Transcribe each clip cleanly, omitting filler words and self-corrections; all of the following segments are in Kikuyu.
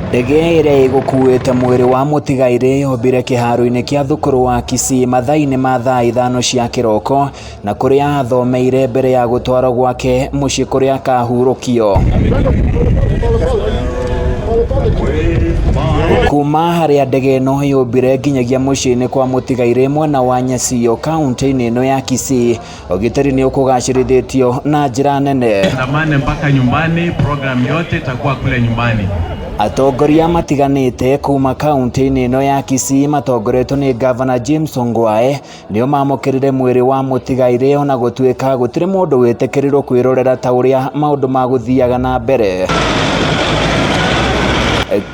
Ndege ĩrĩa ĩgũkuĩte mwĩrĩ wa mũtigairĩ yombire kĩharo-inĩ kĩa thukuru wa Kisii mathaa-inĩ ma thaa 5 cia kĩroko na kũrĩa athomeire mbere ya gũtwarwo gwake mũciĩ kũrĩa akahurũkio. Kuma harĩa ndege ĩno yũmbire nginyagia mũciĩ-inĩ kwa mũtigairĩ mwena wa Nyasio kaunti-inĩ ĩno ya Kisii, ũgitĩri nĩ ũkũgacĩrithĩtio na njĩra nene. Andamane mpaka nyumbani, program yote itakuwa kule nyumbani. Atongoria matiganĩte kuma kaunti-inĩ ĩno ya Kisii matongoretio nĩ Gavana James Ongwae nĩo mamũkĩrire mwĩrĩ wa mũtigairĩ ona gũtuĩka gũtirĩ mũndũ wĩtĩkĩrirwo kwĩrorera ta ũrĩa maũndũ magũthiaga na mbere.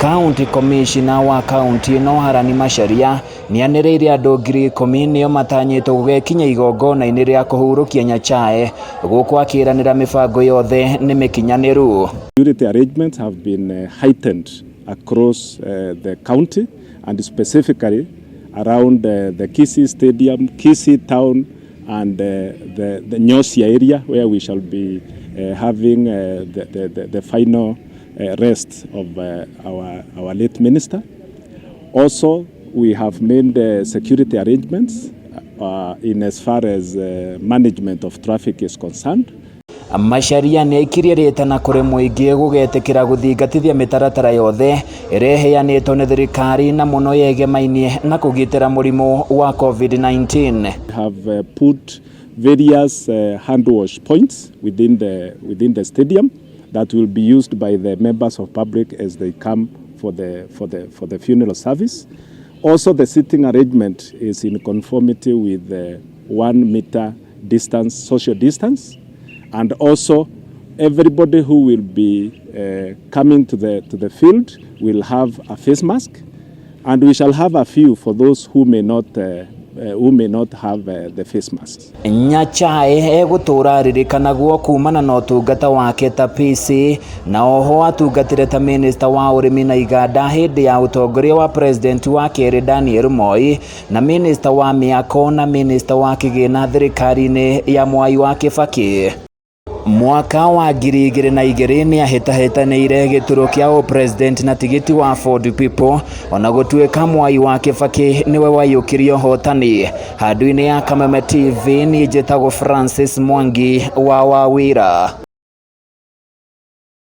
County Commissioner wa kaunti ĩno Harani Macharia nĩanĩrĩire andũ 10,000 nĩo matanyĩtwo gũgekinya igongona-inĩ rĩa kũhurũkia Nyachae gũkũ akĩranĩra mĩbango yothe nĩ mĩkinyanĩru. Security arrangements have been heightened across the county and specifically around the Kisii Stadium, Kisii Town and the Nyosia area where we shall be having the final rest of our late minister. Also, we have made security arrangements in as far as management of traffic is concerned. Macharia nĩ aikirie rĩtana kũrĩ mũingĩ gũgetĩkĩra gũthingatithia mĩtaratara yothe ĩrĩa ĩheanĩtwo nĩ thirikari na mũno yegemainie na kũgitĩra mũrimũ wa COVID-19. We have put various hand wash points within the stadium that will be used by the members of public as they come for the funeral service. Also, the seating arrangement is in conformity with the 1 meter distance, social distance, and also everybody who will be coming to the field will have a face mask, and we shall have a few for those who may not have the face masks. Nyachae egũtũra aririkanagwo kumana na ũtungata wake ta PC na oho atungatire ta minista wa ũrĩmi na iganda hĩndĩ ya ũtongoria wa president wa kerĩ Daniel Moi na minista wa mĩako na minista wa kĩgĩna thirikari-inĩ ya Mwai wa Kibaki. Mwaka wa 2002 nĩ ahĩtahĩtanĩire gĩturwa kĩa ũpresident na tigiti wa Ford People ona gũtuĩka Mwai wa Kibaki nĩwe waiyũkirie ũhotani. Handũ-inĩ ya Kameme TV niĩ njĩtagwo Francis Mwangi wa Wawira.